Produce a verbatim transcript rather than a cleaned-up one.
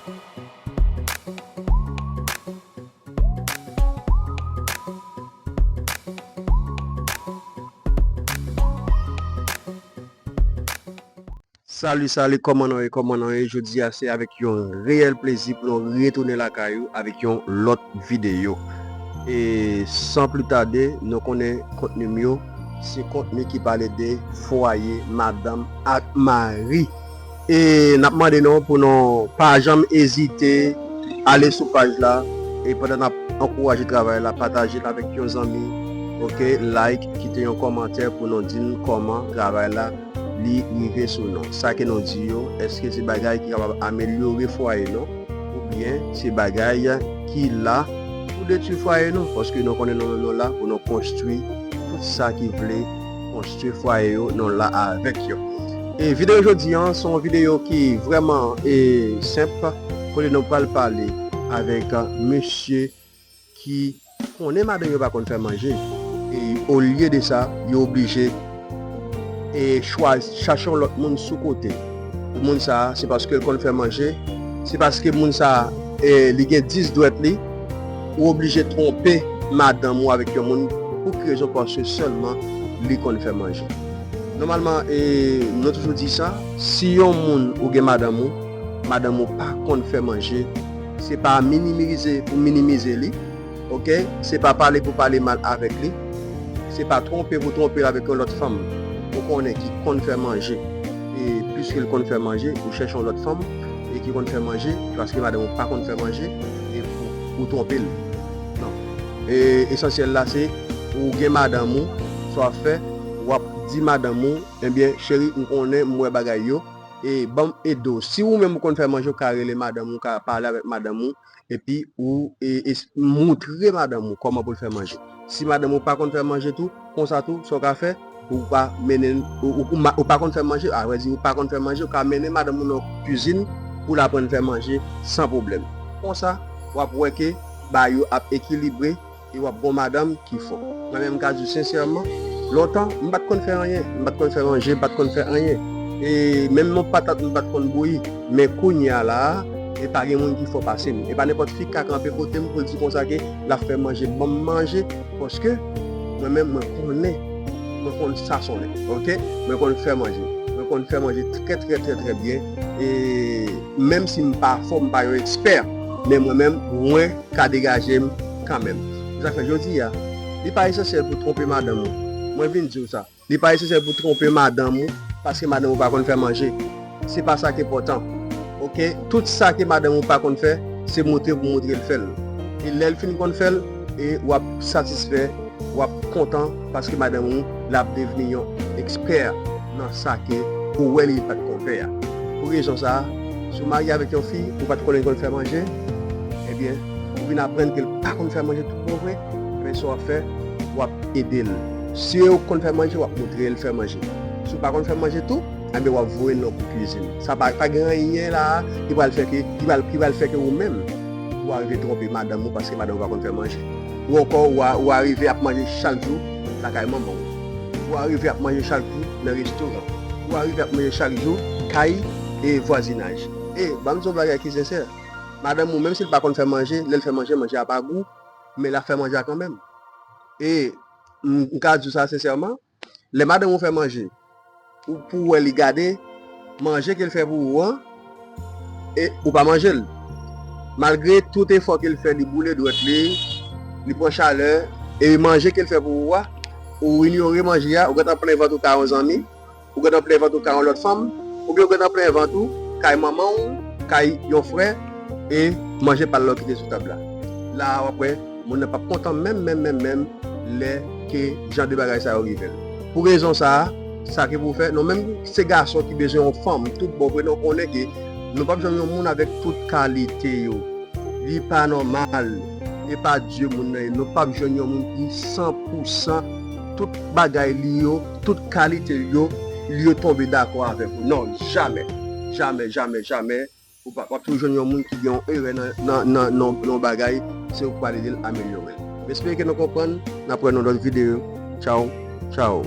Salut, salut, kòman nou ye, kòman nou ye? Jodi a se avèk yon reyèl plezi pou nou retounen lakay ou avèk yon lòt videyo. E san pli tade, nou konnen kontni m yo, se kontni ki pale de fwaye, madanm ak mari. E n ap mande nou pou nou pa janm ezite ale sou paj la, e pandan n ap ankouraje travay la, pataje l avèk yon zanmi, oke, like, kite yon kòmantè pou nou di n kòman travay la li rive sou nou. Sa ke nou di yo, èske se bagay ki kapab amelyore fwaye nou, oubyen se bagay ki la pou detwi fwaye nou? Paske nou konnen nou menm nou la pou nou konstwi tout sa ki vle konstwi fwaye yo, nou la avèk yo. E videyo jodi an, se yon videyo ki vrèman e senp, kote nou pral pale avèk mesye ki konnen madanm yo pa konn fè manje. E olye de sa, yo oblije e chwazi chache yon lòt moun sou kote. Pou moun sa a, se paske l konn fè manje, se paske moun sa a, e, li gen dis dwèt li, ou oblije twonpe madanm ou avèk yon moun pou ki rezon? Paske sèlman li konn fè manje. Nòmalman, e, nou toujou di sa, si yon moun ou gen madanm ou, madanm ou pa konn fè manje, se pa minimize ou minimize li, oke? Se pa pale pou pale mal avèk li, se pa twonpe pou twonpe l avèk yon lòt fanm ou konnen ki konn fè manje. E piske l konn fè manje, ou chèche yon lòt fanm e ki konn fè manje, paske madanm ou pa konn fè manje, e pou ou twonpe l. Non. E esansyèl la, se ou gen madanm ou, sa w ap fè, w ap di madanm ou, ebyen, cheri, m konnen, m wè bagay yo, e ban m ede w. Si ou menm ou konn fè manje, ou ka rele madanm ou, ou ka pale avèk madanm ou, epi ou e, e, moutre madanm ou kòman pou l fè manje. Si madanm ou pa konn fè manje tou, konsa tou, sa w ka fè, ou ka mennen, ou, ou, ou ma- ou pa konn fè manje, a vrè di, ou pa konn fè manje, ou ka mennen madanm ou nan kizin pou l aprann fè manje san pwoblèm. Konsa, w ap wè ke bagay yo ap ekilibre e w ap gen yon madanm ki fò. Mwen menm, m ka di w sensèman, lontan, m pa t konn fè anyen. M pa t konn fè manje, m pa t konn fè anyen. E menm yon patat, m pa t konn bouyi. Men kounye a la a, e pa gen moun ki fò pase m. E pa nenpòt fi k ka kanpe kote m pou l di konsa ke l ap fè manje ban m manje, paske mwen menm, mwen konnen, mwen konn sasonnen, oke? Mwen konn fè manje. Mwen konn fè manje trè, trè, trè, trè byen. E menm si m pa fò, m pa yon ekspè, men mwen menm, mwen ka degaje m kanmenm. Se sa k fè jodi a, li pa esansyèl pou twonpe madanm ou. Mwen vin di w sa. Li pa esansyèl pou twonpe madanm ou paske madanm ou pa konn fè manje. Se pa sa k enpòtan. Oke? Tout sa ke madanm ou pa konn fè, se moutre pou moutre l fè l. E lè l fin konn fè l, e w ap satisfè, w ap kontan paske madanm ou, l ap devni yon ekspè nan sa ke ou wè li pa t konn fè a. Pou rezon sa a, si w marye avèk yon fi, ou pa t konnen l konn fè manje, ebyen, ou vin aprann ke l pa konn fè manje tout bon vre, ebyen, sa w ap fè, w ap ede l. Si w konn fè manje, w ap moutre l fè manje. Si w pa konn fè manje tou, ebyen, w ap voye l nan kou kizin. Sa pa, pa gen anyen la a ki pral fè ke, ki pral, ki pral fè ke ou menm, ou arive twonpe madanm ou paske madanm ou pa konn fè manje. Ou ankò, ou a, ou arive ap manje chak jou lakay manman w. Ou arive ap manje chak jou nan restoran. Ou arive ap manje chak jou kay e vwazinaj. E, ban m di w yon bagay ki sensè. Madanm ou, menm si l pa konn fè manje, lè l fè manje, manje a pa gou, men l ap fè manje a kanmenm. E, m, m ka di w sa sensèman, lè madanm ou fè manje, ou pou wè li gade manje ke l fè pou ou an, e ou pa manje l. Malgre tout efò ke l fè, li boule dwèt li, li pran chalè, e manje ke l fè pou ou a, ou inyore manje a, ou gentan plen vant ou kay yon zanmi, ou gentan plen vant ou kay yon lòt fanm, oubyen ou gentan plen vant ou kay manman w, kay yon frè, e manje pa l la w kite sou tab la. La a, w ap wè, moun nan p ap kontan menm, menm, menm, menm, lè ke jan de bagay sa yo rive l. Pou rezon sa a, sa ke pou fè, nou menm se gason ki bezwen yon fanm tout bon vre, nou konnen ke nou p ap jwenn yon moun avèk tout kalite yo. Li pa nòmal. E pa Dye moun nan ye. Nou p ap jwenn yon moun ki san pou san tout bagay li yo, tout kalite l yo, li yo tonbe dakò avèk ou. Non, jamè. Jamè, jamè, jamè. Ou pa, w ap toujou jwenn yon moun ki gen yon erè nan, nan, nan, nan, nan yon bagay, se ou k pral ede l amelyore l. M espere ke nou konprann. N ap wè nan lòt videyo. Tchaw, tchaw.